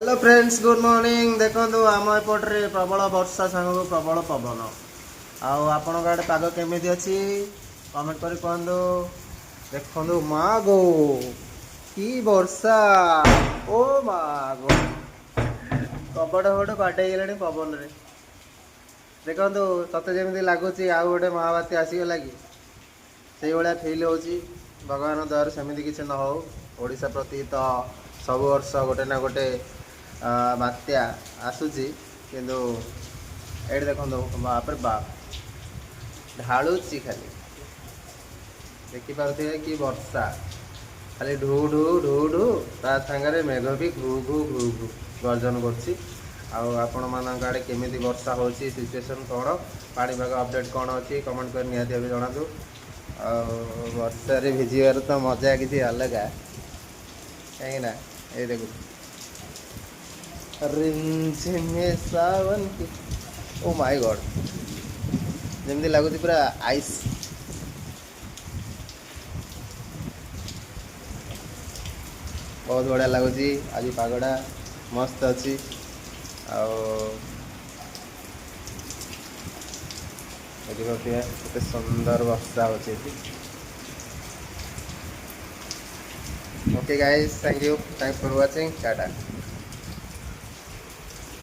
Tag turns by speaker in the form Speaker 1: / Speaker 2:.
Speaker 1: Hello friends, good morning. ଦେଖନ୍ତୁ, ଆମ ଏପଟରେ ପ୍ରବଳ ବର୍ଷା ସାଙ୍ଗକୁ ପ୍ରବଳ ପବନ। ଆଉ ଆପଣଙ୍କ ଆଡ଼େ ପାଗ କେମିତି ଅଛି, କମେଣ୍ଟ କରି କୁହନ୍ତୁ। ଦେଖନ୍ତୁ, ମା ଗୋ, କି ବର୍ଷା! ଓ ମା ଗୋ, କବାଟ ଫବାଟ ବାଡ଼େଇ ହେଇଗଲାଣି ପବନରେ। ଦେଖନ୍ତୁ, ସତେ ଯେମିତି ଲାଗୁଛି ଆଉ ଗୋଟେ ମହାବାତ୍ୟା ଆସିଗଲା କି, ସେଇଭଳିଆ ଫିଲ୍ ହେଉଛି। ଭଗବାନ ଦୟାରୁ ସେମିତି କିଛି ନ ହଉ। ଓଡ଼ିଶା ପ୍ରତି ତ ସବୁ ବର୍ଷ ଗୋଟେ ନା ଗୋଟେ ବାତ୍ୟା ଆସୁଛି। କିନ୍ତୁ ଏଇଠି ଦେଖନ୍ତୁ, ବାପରେ ବାପ, ଢାଳୁଛି ଖାଲି। ଦେଖିପାରୁଥିବେ କି ବର୍ଷା, ଖାଲି ଢୁ ଢୁ ଢୁ ଢୁ। ତା ସାଙ୍ଗରେ ମେଘ ବି ଘୁ ଘୁ ଘୁ ଘୁ ଗର୍ଜନ କରୁଛି। ଆଉ ଆପଣମାନଙ୍କ ଆଡ଼େ କେମିତି ବର୍ଷା ହେଉଛି, ସିଚୁଏସନ୍ କ'ଣ, ପାଣିପାଗ ଅପଡ଼େଟ୍ କ'ଣ ଅଛି, କମେଣ୍ଟ କରି ନିହାତି ଭାବେ ଜଣାନ୍ତୁ। ଆଉ ବର୍ଷାରେ ଭିଜିବାର ତ ମଜା କିଛି ଅଲଗା, କାହିଁକି ନା ଏଇ ଦେଖନ୍ତୁ, रिमझिम सावन की, ଓ ମାଇ ଗଡ୍, ଯେମିତି ଲାଗୁଛି ପୁରା ଆଇସ୍। ବହୁତ ବଢ଼ିଆ ଲାଗୁଛି। ଆଜି ପାଗଟା ମସ୍ତ ଅଛି। ଆଉ ଦେଖିପାରୁଥିବେ କେତେ ସୁନ୍ଦର ବର୍ଷା ହେଉଛି ଏଠି। Okay guys, thank you, thanks for watching, tata.